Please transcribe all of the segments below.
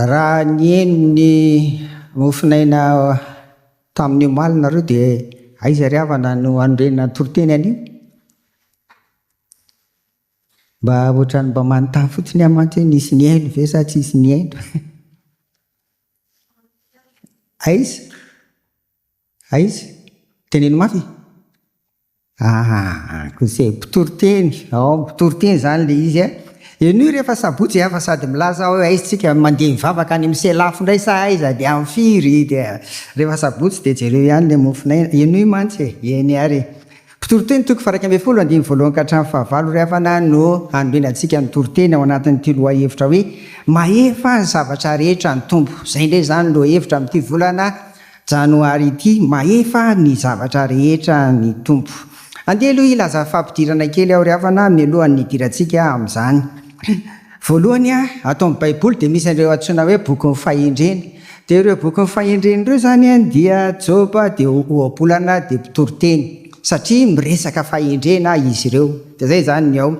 Raha niheno ny mofonaina tamin'ny omaly nareo dia aiza ry havana no hanorenana ny toriteny anio? Mba ohatran'ny mba manontany fotsiny aho mantsy hoe nisy nihaino ve sa tsisy nihaino? Aiza? Aiza? Teneno mafy e! Aa kosa e, mpitoriteny, ao mpitoriteny izany ilay izy a! Henoy rehefa sabotsy a, fa sady milaza aho hoe aiza tsika mandeha mivavaka any amin'ny Selafo indray sa aiza dia amin'ny firy dia rehefa sabotsy dia jereo ihany ilay mofon'aina, henoy mantsy e, eny ary e. Mpitoriteny toko faha-11 andininy voalohany ka hatramin'ny fahavalo ry havana no hanorenantsika ny toriteny ao anatin'ity lohahevitra hoe Mahefa ny zavatra rehetra ny Tompo. Izay indray izany ny lohahevitra amin'ity volana Janoary ity, Mahefa ny zavatra rehetra ny Tompo. Andeha aloha hilaza fampidirana kely aho ry havana mialohan'ny hidirantsika amin'izany. Voalohany, ato amin'ny Baiboly dia misy an'ireo antsoina hoe bokin'ny fahendrena. Dia ireo bokin'ny fahendrena ireo izany dia Joba, dia Ohabolana, dia Mpitoriteny. Satria miresaka fahendrena izy ireo. Dia izay izany ny ao.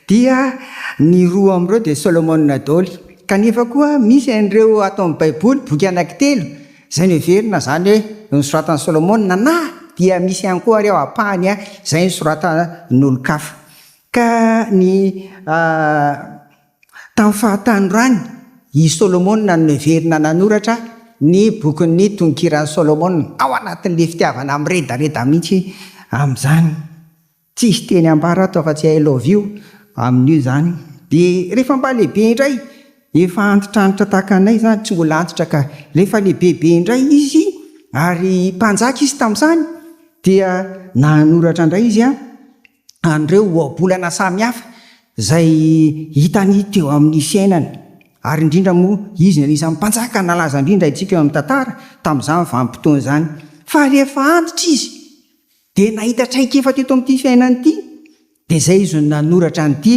Dia ny roa amin'ireo dia Solomona daholo. Kanefa koa misy an'ireo ato amin'ny Baiboly, boky anankitelo, izay noheverina izany hoe nosoratan'i Solomona na dia misy ihany koa ary ao ampahany izay nosoratan'olon-kafa. Ka ny tamin'ny fahatanorany, i Solomona no noheverina nanoratra ny bokin'ny Tononkiran'i Solomona, ao anatin'ilay fitiavana miredareda mihitsy amin'izany. Tsisy teny ambara ato afa-tsy I love you amin'io izany. Dia rehefa mba lehibe indray, efa antitrantitra tahaka anay izany, tsy mbola antitra ka, rehefa lehibebe indray izy, ary mpanjaka izy tamin'izany, dia nanoratra indray izy an, an'ireo ohabolana samihafa izay hitany teo amin'ny fiainany, ary indrindra moa izy no anisan'ny mpanjaka nalaza indrindra haintsika eo amin'ny tantara tamin'izany vanim-potoana izany. Fa rehefa antitra izy dia nahita traikefa teto amin'ity fiainana ity, dia izay izy no nanoratra an'ity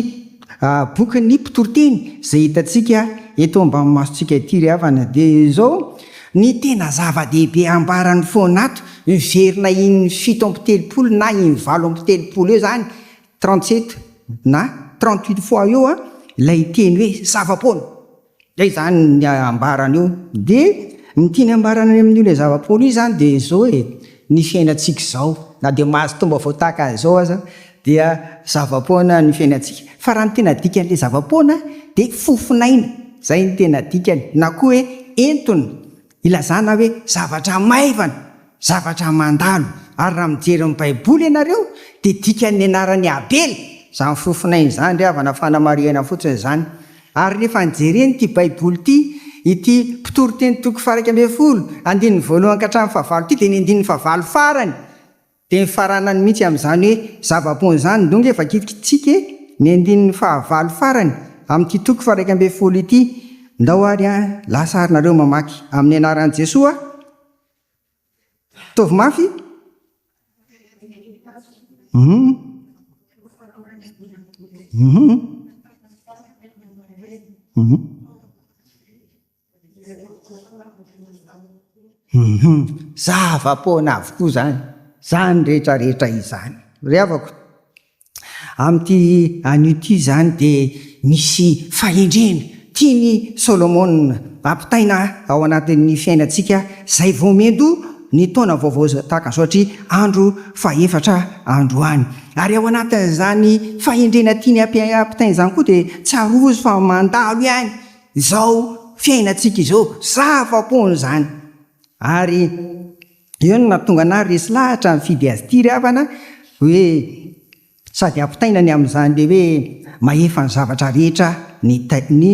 bokin'ny Mpitoriteny izay hitantsika eto ambany masontsika ity ry havana. Dia izao ny tena zava-dehibe ambarany foana ato, miverina in 37 na in 38 eo izany, 37 na 38 fois eo ilay teny hoe zava-poana. Izay izany ny ambarany eo. Dia ny tiany ambarana any amin'io ilay zava-poana io izany dia izao e, ny fiainantsika izao, na dia mahazo taom-baovao tahaka an'izao aza dia zava-poana ny fiainantsika. Fa raha ny tena dikan'ilay zava-poana dia fofon'aina, izay no tena dikany, na koa hoe entona, ilazana hoe zavatra maivana, zavatra mandalo. Ary raha mijery ny Baiboly ianareo dia dikan'ny anaran'i Abela izany fofon'aina izany ry havana, fanamarihana fotsiny izany. Ary rehefa nijerena ity Baiboly ity, ity Mpitoriteny toko faha-11, andininy voalohany ka hatramin'ny fahavalo ity, dia ny andininy fahavalo farany, Dia nifaranany mihitsy amin'izany hoe zava-poana izany. Ndonga efa kitikitsika e! Ny andininy fahavalo farany amin'ity toko faha-11 ity. Ndao ary an, lasa ary nareo mamaky. Amin'ny anaran'i Jesoa. Ataovy mafy. Hum. Hum. Hum. Hum, zava-poana avokoa izany, izany rehetra rehetra izany. Ry havako, amin'ity anio ity izany dia misy fahendrena tian'i Solomona ampitaina ao anatin'ny fiainantsika izay vao miandoha ny taona vaovao tahaka an'izao satria andro fahefatra androany. Ary ao anatin'izany fahendrena tiany ampitaina izany koa dia tsarovy fa mandalo ihany Izao fiainantsika izao, zava-poana izany. Ary eo no nahatonga anah resy lahatra nifidy azy ity ry havana, hoe sady ampitaina ny amin'izany le hoe mahefa ny zavatra rehetra ny ny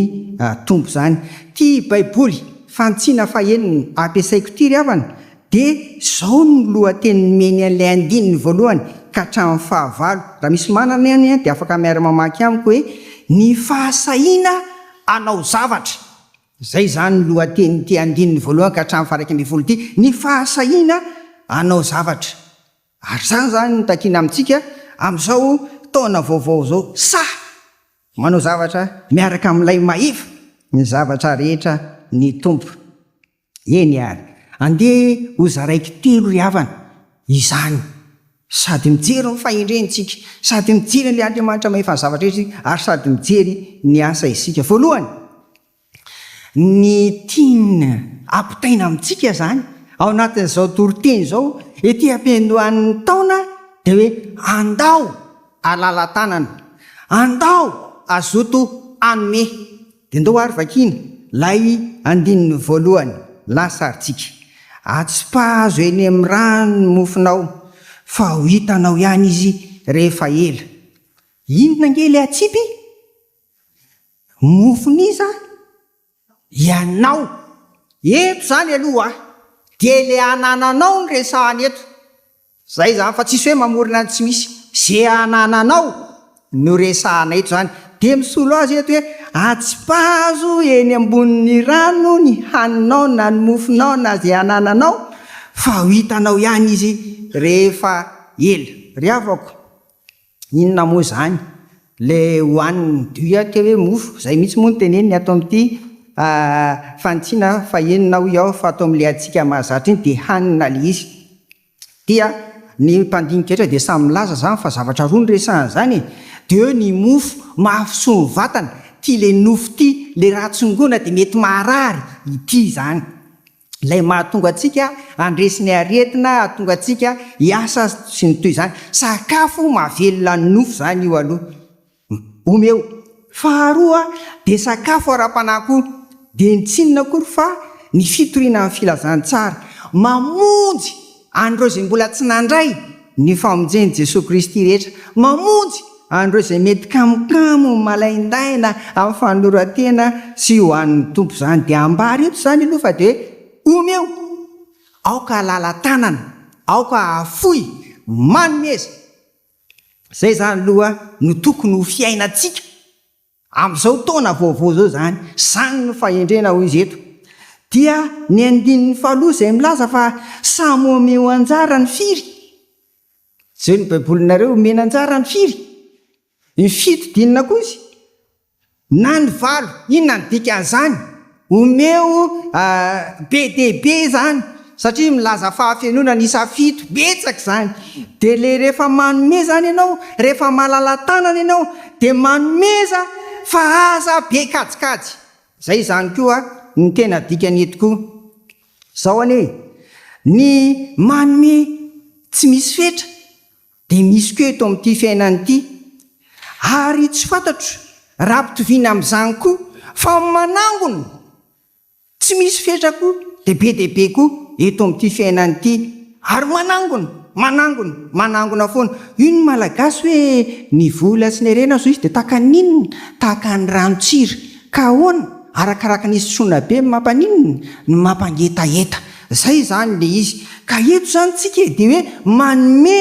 Tompo izany. Ity baiboly fanitsiana fahenina ampiasaiko ity ry havana Dia izao no lohateny nomeny an'ilay andininy voalohany ka hatramin'ny fahavalo. Raha misy manana any dia afaka miara-mamaky amiko hoe, Ny fahasahiana hanao zavatra. Izay izany ny lohatenin'ity andininy voalohany ka hatramin'ny faha-11 ity, Ny fahasahiana hanao zavatra. Ary izany izany no takiana amintsika amin'izao taona vaovao izao. Sahy manao zavatra miaraka amin'ilay mahefa ny zavatra rehetra ny Tompo. Eny ary, andeha ho zaraiko telo ry havana izany, sady mijery ny fahendrena isika, sady mijery an'ilay Andriamanitra mahefa ny zavatra rehetra isika, ary sady mijery ny asa isika. Voalohany, Ny tiana ampitaina amintsika izany ao anatin'izao toriteny izao ety am-piandohan'ny taona dia hoe andao halala-tanana, andao hazoto hanome. Dia ndao ary vakiana ilay andininy voalohany lasa ary tsika. Atsipazo eny amin'ny rano ny mofonao fa ho hitanao ihany izy rehefa ela. Inona ange ilay atsipy? Mofon'iza? Ianao! Eto izany aloha dia ilay anananao no resahana eto. Zay izany fa tsisy hoe mamorona ny tsy misy. Ze anananao no resahana eto izany. Dia misolo azy eto hoe atsipazo eny ambonin'ny rano ny haninao na ny mofonao na ze anananao fa ho hitanao ihany izy rehefa ela. Ry havako, Inona moa izany le hohaniny dia te hoe mofo, zay mihitsy moa no teneniny ato amin'ity fanitsiana fahenina hoy aho fa ato amin'le antsika mahazatra iny dia hanina le izy. Dia ny mpandinika rehetra dia samy milaza zany fa zavatra roa no resahana zany e, dia eo ny mofo mahafisoa ny vatana, ty le nofo ty le raha tsongoina dia mety maharary, ity izany. Ilay mahatonga antsika handresy ny aretina, hahatonga antsika hiasa sy ny toy izany. Sakafo mahavelona ny nofo izany io aloha. Omeo. Faharoa dia sakafo ara-panahy koa. Dia ny tsy inona akory fa ny fitoriana ny filazantsara. Mamonjy an'ireo izay mbola tsy nandray ny famonjen'i Jesoa Kristy rehetra. Mamonjy an'ireo izay mety kamokamo, malaindaina amin'ny fanoloran-tena sy ho an'ny Tompo izany. Dia ambara eto izany aloha fa dia hoe omeo, aoka halala-tanana, aoka hahafoy, manomeza. Izay izany aloha no tokony ho fiainantsika. Amin'izao taona vaovao izao izany, izany no fahendrena hoy izy eto, dia ny andininy faharoa izay milaza fa samy omeo anjara ny firy? Jereo ny baibolinareo, omena anjara ny firy? Ny fito dinina koa izy? Na ny valo, inona ny dikan'izany? Omeo be dia be izany satria milaza fahafenoana ny isa fito, betsaka izany. Dia le rehefa manome izany ianao, rehefa malala-tanana ianao dia manomeza fa aza be kajikajy. Izay izany koa ny tena dikany eto koa. Izao anie, ny manome tsy misy fetra dia misy koa eto amin'ity fiainana ity, ary tsy fantatro raha ampitoviana amin'izany koa fa ny manangona tsy misy fetra koa dia be dia be koa eto amin'ity fiainana ity, ary manangona, manangona, manangona foana. Io ny Malagasy hoe ny vola sy ny harena azo izy dia tahaka ny inona? Tahaka ny ranon-tsira. Ka ahoana? Arakaraka ny isotroana be no mampaninona? No mampangetaheta. Zay izany le izy. Ka eto izany tsika e dia hoe manome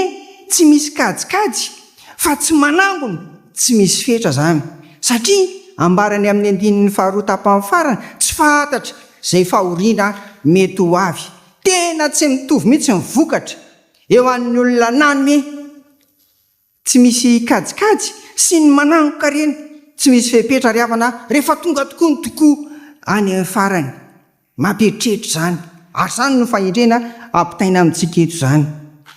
tsy misy kajikajy fa tsy manangona tsy misy fetra izany. Satria ambarany amin'ny andininy faharoa tapany farany tsy fantatra izay fahoriana mety ho avy. Tena tsy mitovy mihitsy ny vokatra eo an'ny olona nanome. Tsy misy kajikajy sy ny manangon-karena, tsy misy fepetra ry havana rehefa tonga tokoa ny tokoa any amin'ny farany. Mampieritreritra izany, ary izany no fahendrena ampitaina amintsika eto izany.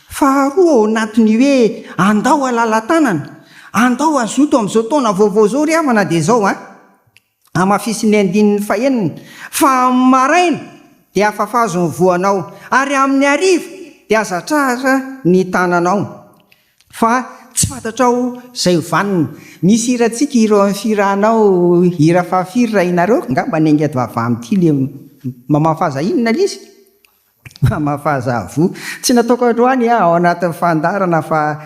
Faharoa ao anatin'ny hoe andao halala-tanana, andao hazoto amin'izao taona vaovao izao ry havana dia izao an! Hamafisin'ny andininy fahenina fa amin'ny maraina dia afafazo ny voanao, ary amin'ny hariva dia aza tratra ny tananao, fa tsy fantatrao izay ho vanona. Misy hirantsika ireo amin'ny fihiranao hira fahafiry raha inareo angamba ny angady vava amin'ity le mamafaza inona le izy? Mamafaza voa. Tsy nataoko androany ao anatin'ny fandaharana fa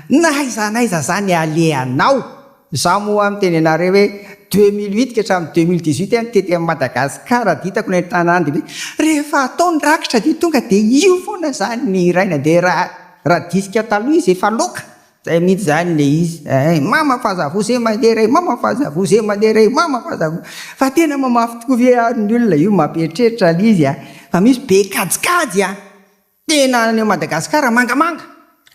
n'aiza n'aiza zany alehanao. Izaho moa miteny anareo hoe 2008 ka hatramin'ny 2018 aho nitety an'i Madagasikara dia hitako ny an-tanàn-dehibe rehefa atao ny rakitra dia tonga dia io foana zany ny hiraina dia raha raha disque taloha izy efa loaka Zay mihitsy zany le izy eh, mama fazavoa ze mandeha re, mama fazavoa ze mandeha re, mama fazavoa. Fa tena mamafy tokoa ve ary ny olona io mampieritreritra le izy a! Fa misy be kajikajy a! Tena any Madagascar mangamanga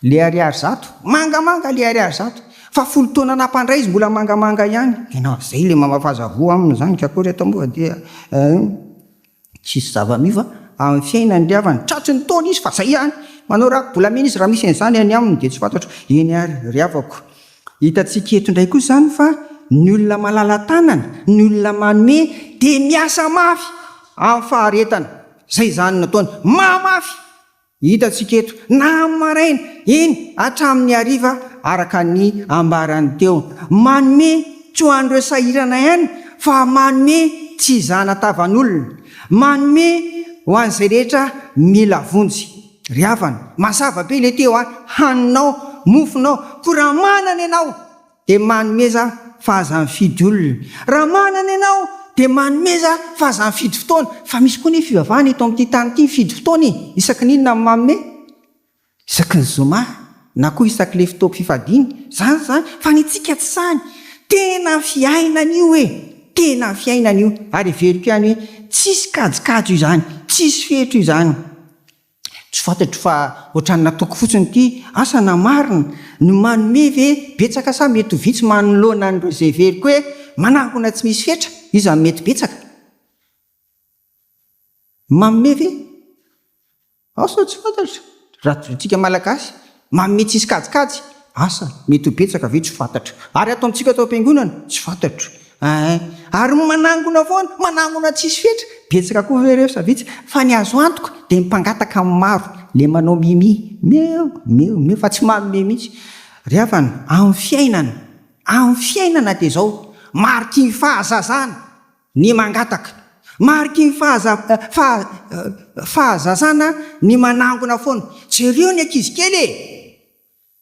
le ariary zato, mangamanga le ariary zato, fa folo taona nampandray izy mbola mangamanga ihany, tena zay le mama fazavoa aminy zany ka akory atao moa dia eh. Tsisy zava-miova amin'ny fiainany ry havana. Tratry ny taona izy fa zay ihany. Manao raki-bolamena izy raha misy an'izany any aminy dia tsy fantatro. Eny ary ry havako. Hitantsika eto indray koa izany fa ny olona malala-tanana, ny olona manome. Dia miasa mafy amin'ny faharetana. Izay izany no ataony. Mamafy! Hitantsika eto, na amin'ny maraina, eny, hatramin'ny hariva, araka ny ambarany teo. Manome tsy ho an'ireo sahirana ihany, fa manome tsy hizahana tavan'olona. Manome ho an'izay rehetra mila vonjy. Ry havana, mazava be ilay teo an, haninao, mofonao, koa raha manana ianao, dia manomeza fa aza mifidy olona. Raha manana ianao dia manomeza fa aza mifidy fotoana. Fa misy koa anie fivavahana eto amin'ity tany ity mifidy fotoana e! Isaky ny inona no manome? Isaky ny zoma na koa isaky ilay fotoam-pifadiana. Izany izany. Fa ny antsika tsy izany. Tena fiainana io e! Tena fiainana io. Ary heveriko ihany hoe tsisy kajikajy io izany. Tsisy fetra io izany. Tsy fantatro fa ohatran'ny nataoko fotsiny ity, asa na marina, ny manome ve betsaka sa mety ho vitsy manoloana an'ireo izay heveriko hoe manangona tsy misy fetra, iza no mety betsaka? Ny manome ve? Asa tsy fantatro, raha antsika malagasy, manome tsisy kajikajy, asa mety ho betsaka ve tsy fantatro, ary ato amintsika ato am-piangonana, tsy fantatro. Eeh, ary ny manangona foana, manangona tsisy fetra, betsaka koa ve ireo sa vitsy, fa ny azo antoka dia ny mpangataka ny maro, le manao mimi, meo, meo, meo, fa tsy manome mihitsy. Ry havana, amin'ny fiainana, amin'ny fiainana dia izao, mariky ny fahazazana ny mangataka, mariky ny fahaza, faha, fahazazana ny manangona foana, jereo ny ankizy kely e!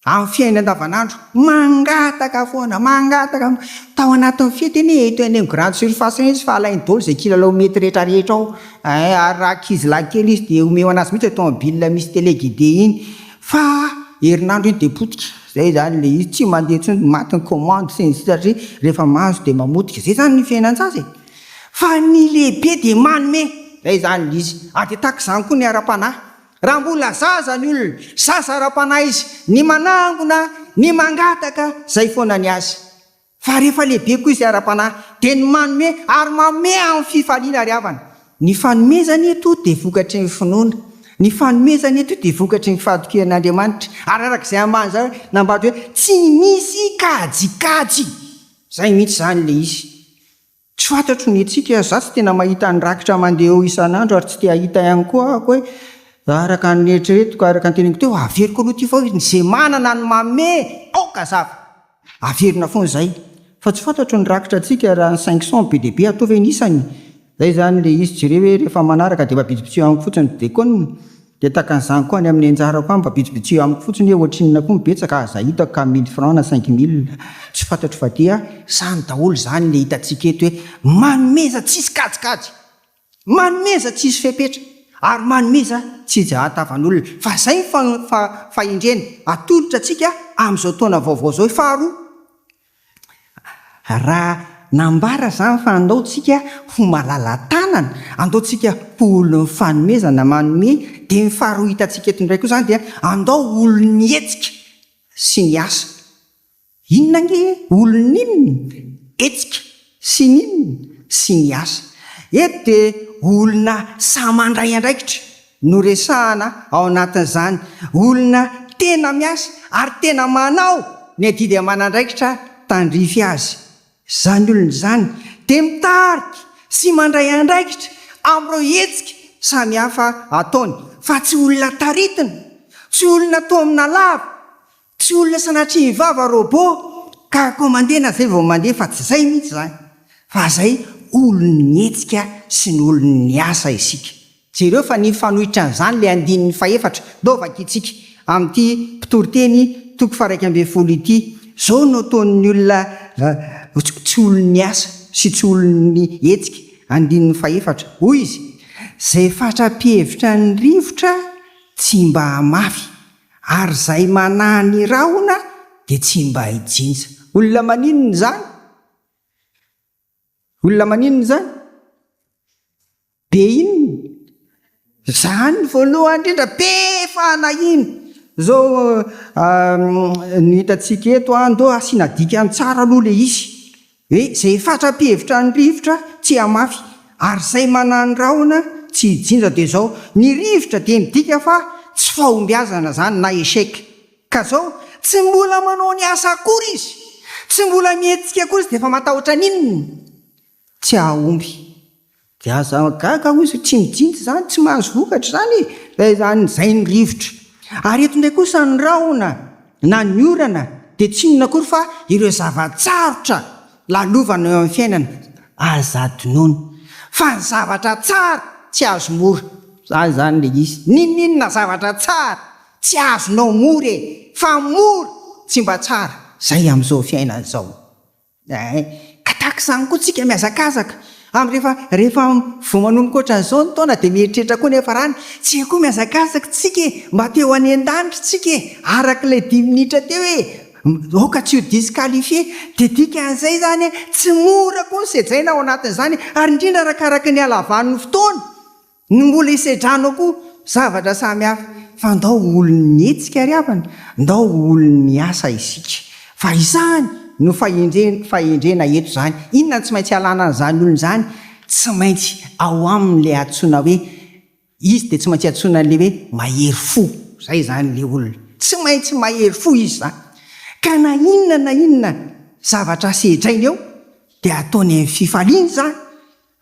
Amin'ny fiainana andavanandro, mangataka foana, mangataka, tao anatin'ny fety anie eto eny amin'ny grande surface eny izy fa alainy daholo izay kilalao mety rehetra rehetra ao eh, ary raha ankizy lahy kely izy dia omeo anazy mihitsy ilay tomobile misy télé guidé iny, fa herinandro iny dia potika, zay izany ilay izy, tsy mandeha intsony, maty ny commande sy ny sisa satria rehefa mahazo dia mamotika, zay izany ny fiainan-jaza e! Fa ny lehibe dia manome, zay izany ilay izy, ary dia tahaka izany koa ny ara-panahy. Raha mbola zaza ny olona, zaza ara-panahy izy, ny manangona, ny mangataka, zay foana ny azy. Fa rehefa lehibe koa izy ara-panahy, dia ny manome, ary manome amin'ny fifaliana ry havana. Ny fanomezana eto dia vokatry ny finoana. Ny fanomezana eto dia vokatry ny fahatokian'Andriamanitra. Ary araka izay ambany izay, nambady hoe, tsy misy kajikajy. Zay mihitsy izany ilay izy. Tsy fantatro ny antsika, za tsy tena mahita ny rakitra mandeha eo isan'andro ary tsy te hahita ihany koa aho hoe araka ny eritreretiko, araka ny teneniko teo, averiko aloha ity fa hoe ze manana no manome, aoka hazava! Averina foana izay. Fa tsy fantatro ny rakitra antsika raha ny 500 be dia be ataovy hoe ny isany, zay zany le izy, jereo hoe rehefa manaraka dia mba bitsibitsio amiko fotsiny ny dekona. Dia tahaka an'izany koa any amin'ny anjarako any, mba bitsibitsio amiko fotsiny hoe ohatrinona koa ny betsaka, aza hitako ka mille francs na cinq mille, tsy fantatro fa dia zany daholo izany le hitantsika eto hoe manomeza tsisy kajikajy, manomeza tsisy fepetra, ary manomeza tsy hijahan-tavan'olona, fa zay ny fahendrena atolotra antsika amin'izao taona vaovao izao, faharoa. Raha nambara izany fa andao tsika ho malala-tanana, andao tsika ho olon'ny fanomezana manome, dia ny faharoa hitantsika eto indray koa izany dia andao ho olon'ny hetsika sy ny asa. Inona ange e? Olon'ny inona? Hetsika sy ny inona? Sy ny asa. Eto dia olona sahy mandray andraikitra no resahana ao anatin'izany, olona tena miasa ary tena manao ny adidy aman'andraikitra tandrify azy. Izany olona izany dia mitarika sy mandray andraikitra amin'ireo hetsika samihafa ataony fa tsy olona taritina, tsy olona taomina lava, tsy olona sanatria vava robot ka commandena zay vao mandeha fa tsy zay mihitsy izany fa zay olon'ny hetsika sy ny olon'ny asa isika. Jereo fa ny mifanohitra an'izany ilay andininy fahefatra. Ndao vakintsika amin'ity Mpitoriteny toko faha-11 ity. Izao no ataon'ny olona tsy olon'ny asa sy tsy olon'ny hetsika, andininy fahefatra. Hoy izy, Izay fatra-pihevitra ny rivotra tsy mba hamafy, ary izay manahy ny rahona dia tsy mba hijinja. Olona maninona izany? Olona maninona izany? Be inona? Izany voalohany indrindra, be fanahiana. Izao no hitantsika eto, andao asiana dikany tsara aloha ilay izy. Hoe izay fatra-pihevitra ny rivotra tsy hamafy, ary izay manano rahona tsy hijinja. Dia izao, ny rivotra dia midika fa tsy fahombiazana izany na échec. Ka zao, tsy mbola manao ny asa akory izy, tsy mbola mihetsika akory izy dia efa matahotra an'inona? Tsy hahomby. Dia aza gaga hoy izy, tsy mijinja izany, tsy mahazo vokatra izany e! Izay izany, izay ny rivotra. Ary eto indray kosa ny rahona na ny orana dia tsy inona akory fa ireo zava-tsarotra lalovana eo amin'ny fiainana. Aza adinoina fa ny zavatra tsara tsy azo mora. Izany izany ilay izy. N'inon'inona zavatra tsara tsy azonao mora e! Fa mora tsy mba tsara. Izay amin'izao fiainana izao. Eeh, ka tahaka izany koa tsika mihazakazaka amin'ny rehefa rehefa vao manomboka ohatran'izao ny taona dia mieritreritra koa ny hiafarany, tsika koa mihazakazaka tsika e, mba te ho any an-danitra tsika e, araka ilay dimy minitra teo e, aoka tsy ho disqualifié, dia dikan'izay izany tsy mora koa ny sedraina ao anatin'izany ary indrindra arakaraka ny halavan'ny fotoana. Ny mbola hisedranao koa zavatra samy hafa fa ndao ho olon'ny hetsika ry havana, ndao ho olon'ny asa isika. Fa izany no fahendrena fahendrena eto izany. Inona no tsy maintsy alana an'izany olona izany? Tsy maintsy ao aminy ilay antsoina hoe, izy dia tsy maintsy antsoina an'ilay hoe mahery fo. Izay izany ilay olona. Tsy maintsy mahery fo izy izany. Ka na inona na inona zavatra sedrainy eo dia ataony amin'ny fifaliana izany.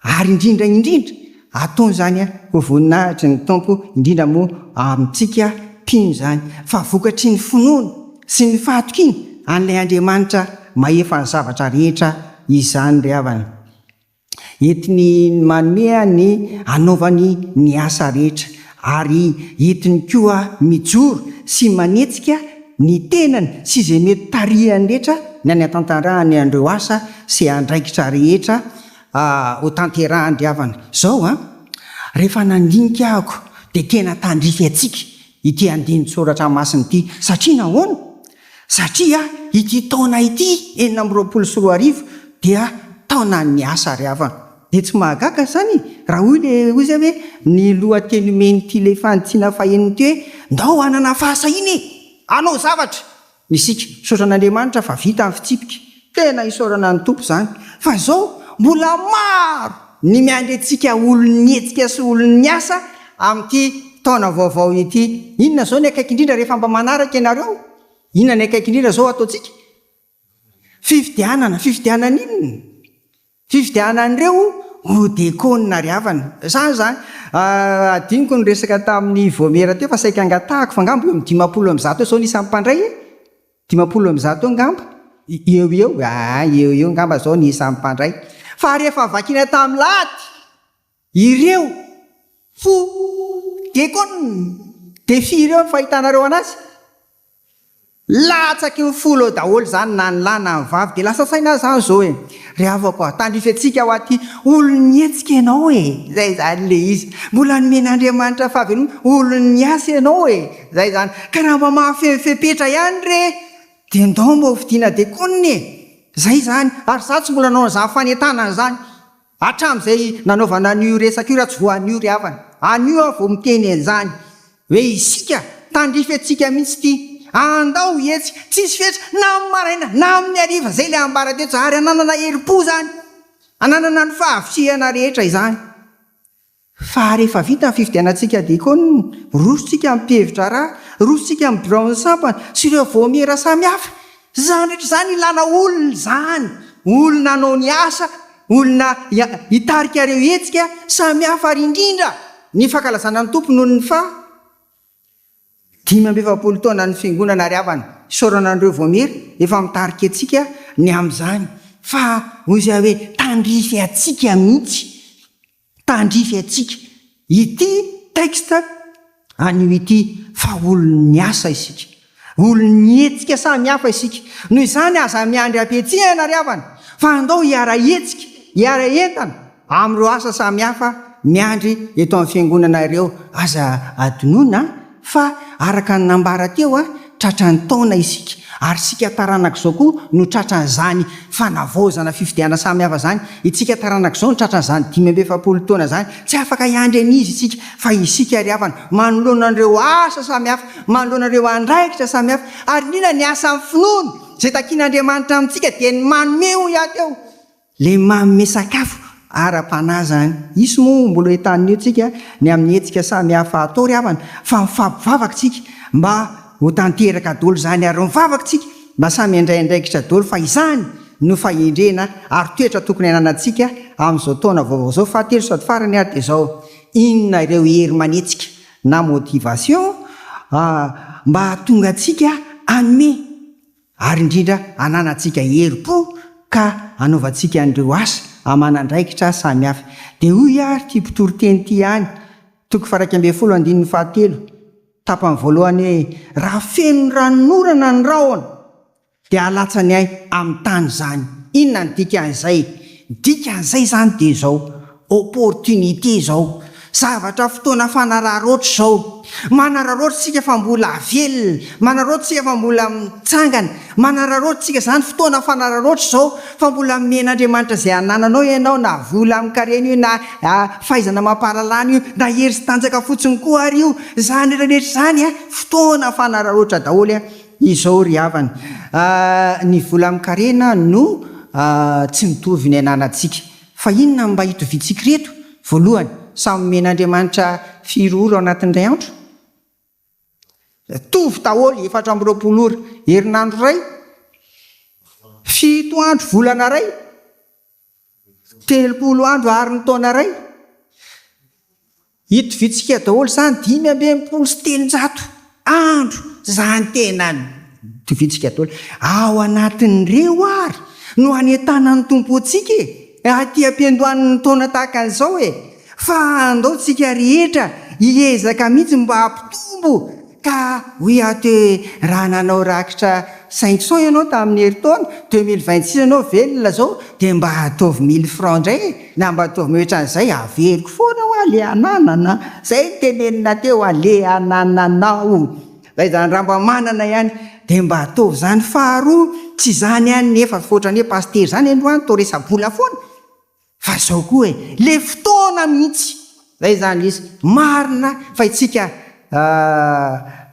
Ary indrindra indrindra, ataony izany ho voninahitry ny Tompo, indrindra moa amintsika mpino izany, fa vokatry ny finoana sy ny fahatokiana an'ilay Andriamanitra mahefa ny zavatra rehetra izany ry havana. Entiny manome ny anaovany ny asa rehetra, ary entiny koa mijoro sy manetsika ny tenany sy izay mety tarihany rehetra ny any an-tantarahany an'ireo asa sy andraikitra rehetra ho tanterahan-dry havana. Izao an, rehefa nandinika ahako dia tena tandrify antsika ity andinin-tsoratra masina ity. Satria nahoana? Satria ity taona ity, 2026, dia taonan'ny asa ry havana. Dia tsy mahagaga izany raha hoy ilay, hoy izay hoe, ny lohateny omen'ity ilay fanitsiana fahenina ity hoe, ndao hanana fahasahiana e! Hanao zavatra! Isika. Misaotra an'Andriamanitra fa vita ny fitsipika. Tena isaorana ny Tompo izany. Fa izao, mbola maro ny miandry antsika olon'ny hetsika sy olon'ny asa amin'ity taona vaovao ity. Inona izao ny akaiky indrindra rehefa mba manaraka ianareo? Inona ny akaiky indrindra izao ataontsika? Fifidianana. Fifidianana inona? Fifidianan'ireo ho dekônina ry havana. Zany zany. Adinoko ny resaka tamin'ny Vomiera teo fa saika angatahako fa angamba eo amin'ny 150 eo zao ny isan'ny mpandray e! 150 eo angamba. Eo ho eo, aa eo ho eo angamba zao ny isan'ny mpandray. Fa rehefa vakina tamin'ny lahady ireo ho dekônina dia firy eo ny fahitanareo anazy? Latsaky ny folo eo daholo izany na ny lahy na ny vavy dia lasa saina aho izany izao e! Ry havako a! Tandrify antsika ho aty, olon'ny hetsika ianao e! Izay izany ilay izy. Mbola nomen'Andriamanitra fahavelomana, olon'ny asa ianao e! Izay izany. Ka raha mba mahafeno fepetra ihany re dia ndao mba hofidiana dekonina e! Izay izany. Ary izaho tsy mbola nanao an'izany fanentanana izany. Hatramin'izay nanaovana an'io resaka io raha tsy vao anio ry havana. Anio aho vao miteny an'izany. Hoe isika, tandrify antsika mihitsy ity. Andao hihetsika, tsisy fetra, na amin'ny maraina, na amin'ny hariva, izay ilay ambara teto, ary hananana herim-po izany. Hananana ny fahavitrihana rehetra izany. Fa rehefa vita ny fifidianantsika diakona, roso tsika amin'ny mpihevitra raha, roso tsika amin'ny biraon'ny sampana sy ireo vaomiera samihafa. Izany rehetra izany ilana olona izany, olona hanao ny asa, olona hitarika ireo hetsika samihafa ary indrindra ny fankalazana ny Tompo noho ny faha 45 taonan'ny Fiangonana ry havana. Isaorana an'ireo vaomiera efa mitarika antsika ny amin'izany fa hoy izahay hoe tandrify antsika mihitsy Tandrify antsika ity texte anio ity fa olon'ny asa isika. Olon'ny hetsika samy hafa isika. Noho izany aza miandry am-pihetsehana ry havana fa andao hiara-hetsika, hiara-entana amin'ireo asa samy hafa miandry eto amin'ny fiangonana ireo. Aza adinoina fa araka ny nambara teo, tratran'ny taona isika, ary isika taranak'izao koa no tratran'izany fanavaozana fifidianana samihafa izany, itsika taranak'izao no tratran'izany 45 taona izany, tsy afaka hiandry an'iza isika, fa isika ry havana, manoloana an'ireo asa samihafa, manoloana ireo andraikitra samihafa, ary indrindra ny asan'ny finoana izay takian'Andriamanitra amintsika dia ny manome hoy aho teo, Le manome sakafo ara-panahy zany. Hisy moa mbola entanina eo tsika ny amin'ny hetsika samy hafa atao ry havana fa mifampivavaka tsika mba ho tanteraka dolo zany ary mivavaka tsika mba samy handray andraikitra dolo fa izany. no fahendrena ary toetra tokony hananantsika amin'izao taona vaovao izao. Fahatelo sady farany ary dia izao, inona ireo hery manetsika na motivation mba hahatonga antsika hanome ary indrindra hananantsika herim-po ka hanaovantsika an'ireo asa aman'andraikitra samihafa. Dia hoy ary ity mpitoriteny ity ihany, toko faha-11 andininy fahatelo, tapany voalohany hoe, Raha feno ranonorana ny rahona, dia halatsany ahy amin'ny tany izany. Inona ny dikan'izay? Ny dikan'izay izany dia izao, opportunité izao, zavatra fotoana fanararaotra izao. Manararaotra isika fa mbola velona, manararaotra isika fa mbola mitsangana, manararaotra isika izany fotoana fanararaotra izao fa mbola omen'Andriamanitra izay anananao ianao na vola amin-karena io na fahaizana amam-pahalalana io na hery sy tanjaka fotsiny koa ary io. Izany rehetra izany fotoana fanararaotra daholo. Izao ry havana, ny vola amin-karena no tsy mitovy ny ananantsika. Fa inona no mba itoviantsika ireto? Voalohany, samy omen'Andriamanitra firy ora ao anatin'ny iray andro? Mitovy daholo, 24 ora. Herinandro iray, fito andro, volana iray. 30 andro ary ny taona iray. Itoviantsika daholo izany, 365 andro izany tena itoviantsika daholo. Ao anatin'ireo ary no anentanan'ny Tompo antsika e! Aty am-piandohan'ny taona tahaka an'izao e! Fa andao tsika rehetra hiezaka mihitsy mba hampitombo Ka hoy aho teo hoe raha nanao rakitra 500 ianao tamin'ny herintaona, 2026 ianao velona zao dia mba ataovy mille francs indray e, na mba ataovy mihoatra an'izay, averiko foana hoa le ananana, zay no tenenina teo a, le anananao, zay zany raha mba manana ihany dia mba ataovy zany, faharoa tsy izany ihany nefa fa ohatran'ny hoe pasitera zany androany toa resa-bola foana, Fa zao koa e, le fotoana mihitsy, zay zany izy, marina fa itsika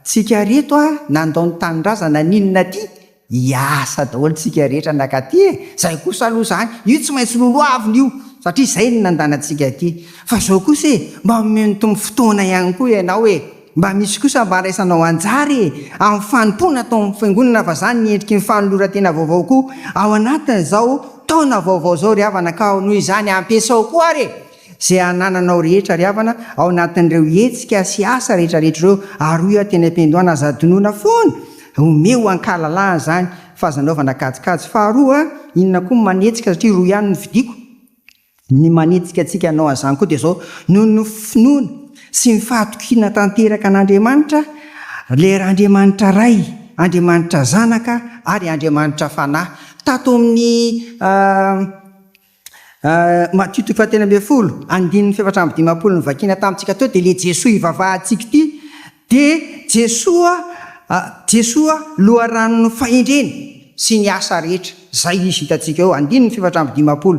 tsika reto a nandao ny tanindrazana n'inona aty, hiasa daholo tsika rehetra nakaty e, zay kosa aloha zany, io tsy maintsy lolohavina io, satria zay no nandanantsika aty, fa zao kosa e, mba omeo ny Tompo fotoana ihany koa ianao e, Mba misy kosa mba andraisanao anjara e! Amin'ny fanompoana atao amin'ny fiangonana fa zany ny endriky ny fanoloran-tena vaovao koa ao anatin'izao taona vaovao izao ry havana ka noho izany ampiasao koa ary e! Izay anananao rehetra ry havana ao anatin'ireo hetsika sy asa rehetra rehetra ireo ary hoy aho teny am-piandohana aza adinoina foana omeo ankahalalahana izany fa aza anaovana kajikajy faharoa inona koa ny manetsika satria roa ihany no vidiako Ny manetsika antsika hanao an'izany koa dia izao, noho ny finoana sy ny fahatokiana tanteraka an'Andriamanitra, ilay Andriamanitra Ray, Andriamanitra Zanaka ary Andriamanitra Fanahy. Tato amin'ny Matio toko fahatelo ambin'ny folo, andininy faha-54 novakiana tamintsika teo dia ilay Jesoa ivavahantsika ity dia Jesoa, Jesoa loharanon'ny fahendrena sy ny asa rehetra. Izay izy hitantsika eo, andininy faha-54.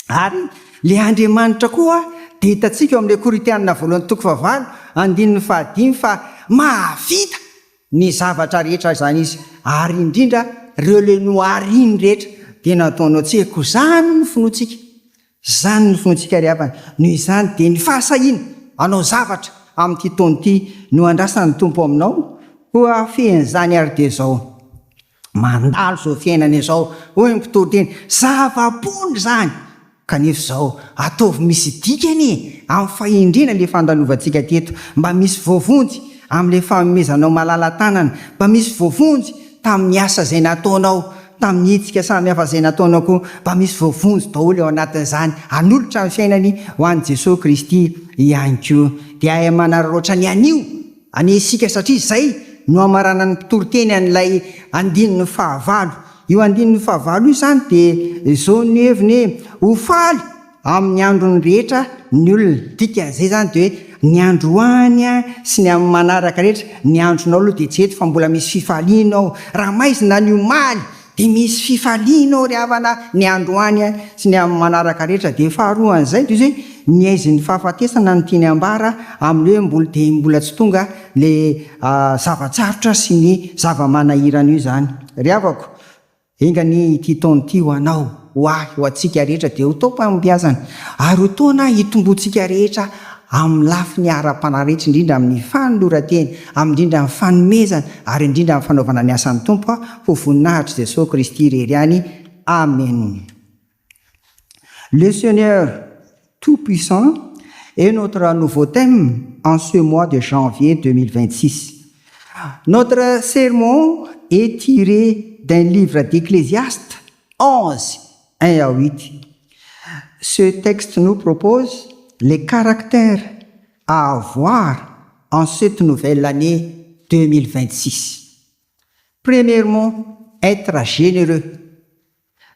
Ary ilay Andriamanitra koa dia hitantsika eo amin'ilay Korintiana voalohany toko fahavalo, andininy fahadimy fa mahavita ny zavatra rehetra izany Izy, ary indrindra ireo ilay nohariny rehetra dia nataonao tsy haiko. Izany no finoantsika. Izany no finoantsika ry havana. Noho izany dia ny fahasahiana hanao zavatra amin'ity taona ity no andrasan'ny Tompo aminao, koa fehin'izany ary dia izao. Mandalo izao fiainana izao, hoy ny mpitoriteny, zava-poana izany! Kanefa izao, ataovy misy dikany e! Amin'ny fahendrena ilay fandalovantsika teto, mba misy voavonjy amin'ilay fanomezanao malala-tanana, mba misy voavonjy tamin'ny asa izay nataonao, tamin'ny hetsika samihafa izay nataonao koa, mba misy voavonjy daholo ao anatin'izany, hanolotra ny fiainany ho an'i Jesoa Kristy ihany koa. Dia ahay manararaotra ny anio! Anie isika satria izay no hamaranan'ny mpitoriteny an'ilay andininy fahavalo. Io andininy fahavalo io izany dia izao ny heviny hoe, ho faly amin'ny androny rehetra ny olona. Dikan'izay izany dia hoe ny androany sy ny amin'ny manaraka rehetra, ny andronao aloha dia tsy eto fa mbola misy fifaliana ao. Raha maizina ny omaly Dia misy fifaliana ao ry havana ny androany sy ny amin'ny manaraka rehetra. Dia faharoan'izay dia izy hoe ny aizin'ny fahafatesana no tiany ambara amin'ny hoe mbola dia mbola tsy tonga ilay zava-tsarotra sy ny zava-manahirana io izany. Ry havako, enga anie ity taona ity ho anao, ho ahy, ho antsika rehetra dia ho taom-pahombiazana ary ho taona hitomboantsika rehetra amin'ny lafiny ara-panahy rehetra, indrindra amin'ny fanoloran-tena, amin'ny indrindra amin'ny fanomezana ary indrindra amin'ny fanaovana ny asan'ny Tompo ho voninahitr'i Jesoa Kristy irery ihany. Amen. Le Seigneur Tout-Puissant est notre nouveau thème en ce mois de janvier 2026. Notre sermon est tiré d'un livre d'Ecclésiaste 11, 1 à 8. Ce texte nous propose les caractères à avoir en cette nouvelle année 2026. Premièrement, être généreux.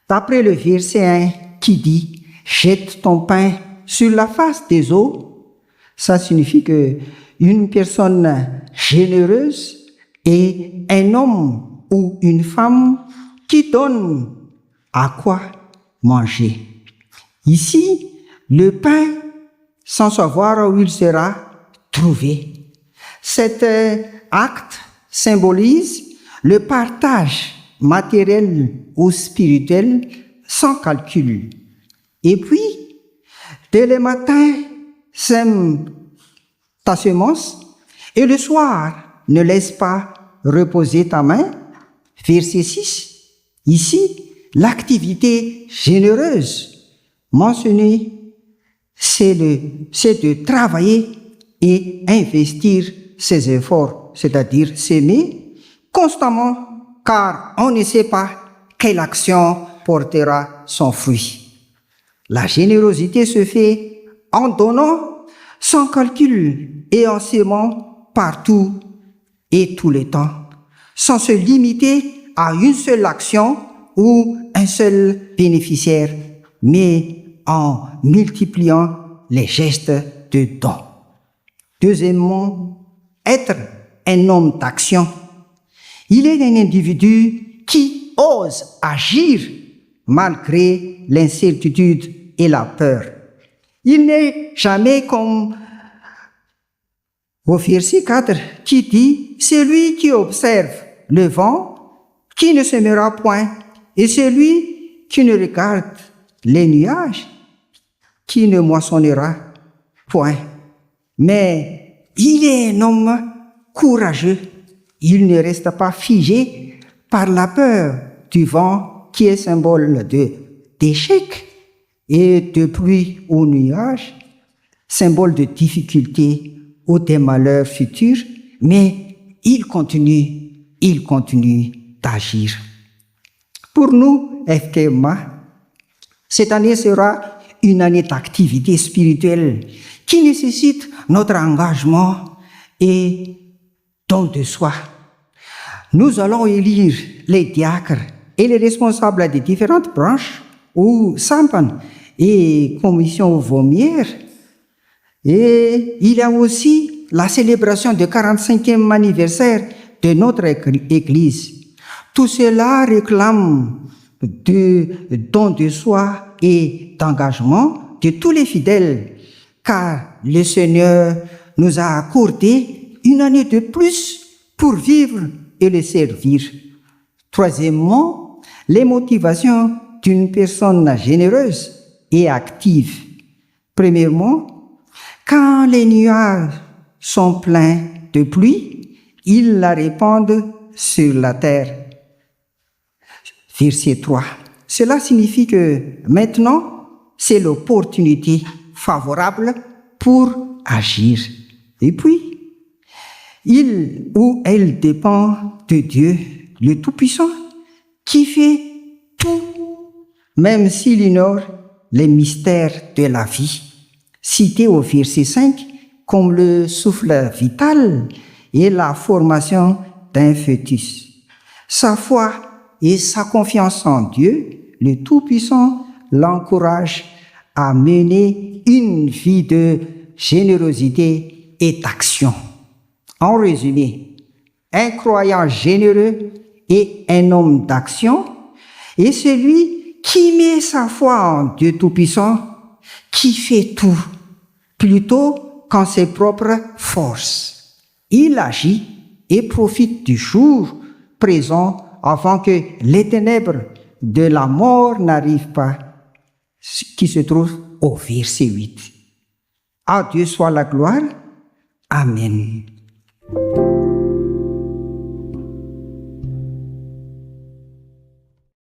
D'après le verset 1 qui dit « Jette ton pain sur la face des eaux », ça signifie que une personne généreuse est un homme ou une femme qui donne à quoi manger. Ici, le pain, sans savoir où il sera trouvé. Cet acte symbolise le partage matériel ou spirituel sans calcul. Et puis, dès le matin, sème ta semence et le soir, ne laisse pas reposer ta main. Verset 6. Ici, l'activité généreuse mentionnée, c'est de travailler et investir ses efforts, c'est-à-dire s'aimer constamment, car on ne sait pas quelle action portera son fruit. La générosité se fait en donnant sans calcul et en s'aimant partout et tous les temps, sans se limiter à une seule action ou un seul bénéficiaire, mais en multipliant les gestes de don. Deuxièmement, être un homme d'action. Il est un individu qui ose agir malgré l'incertitude et la peur. Il n'est jamais comme au verset 4 qui dit « Celui qui observe le vent, qui ne sèmera point, et celui qui ne regarde les nuages, qui ne moissonnera point. » Mais il est un homme courageux. Il ne reste pas figé par la peur du vent qui est symbole d'échec et de pluie ou nuages, symbole de difficulté ou des malheurs futurs, mais il continue, il continue d'agir. Pour nous, FKMA, cette année sera une année d'activité spirituelle qui nécessite notre engagement et don de soi. Nous allons élire les diacres et les responsables des différentes branches ou sampana et commissions vaomiera. Et il y a aussi la célébration du 45e anniversaire de notre église. Tout cela réclame de don de soi et d'engagement de tous les fidèles, car le Seigneur nous a accordé une année de plus pour vivre et le servir. Troisièmement, les motivations d'une personne généreuse et active. Premièrement, quand les nuages sont pleins de pluie, ils la répandent sur la terre. Verset 3. Cela signifie que maintenant, c'est l'opportunité favorable pour agir. Et puis, il ou elle dépend de Dieu, le Tout-Puissant, qui fait tout, même s'il ignore les mystères de la vie. Cité au verset 5 comme le souffle vital et la formation d'un fœtus. Sa foi et sa confiance en Dieu, le Tout-Puissant, l'encourage à mener une vie de générosité et d'action. En résumé, un croyant généreux et un homme d'action est celui qui met sa foi en Dieu Tout-Puissant, qui fait tout, plutôt qu'en ses propres forces. Il agit et profite du jour présent avant que les ténèbres de la mort n'arrivent pas, qui se trouve au verset 8. À Dieu soit la gloire. Amen.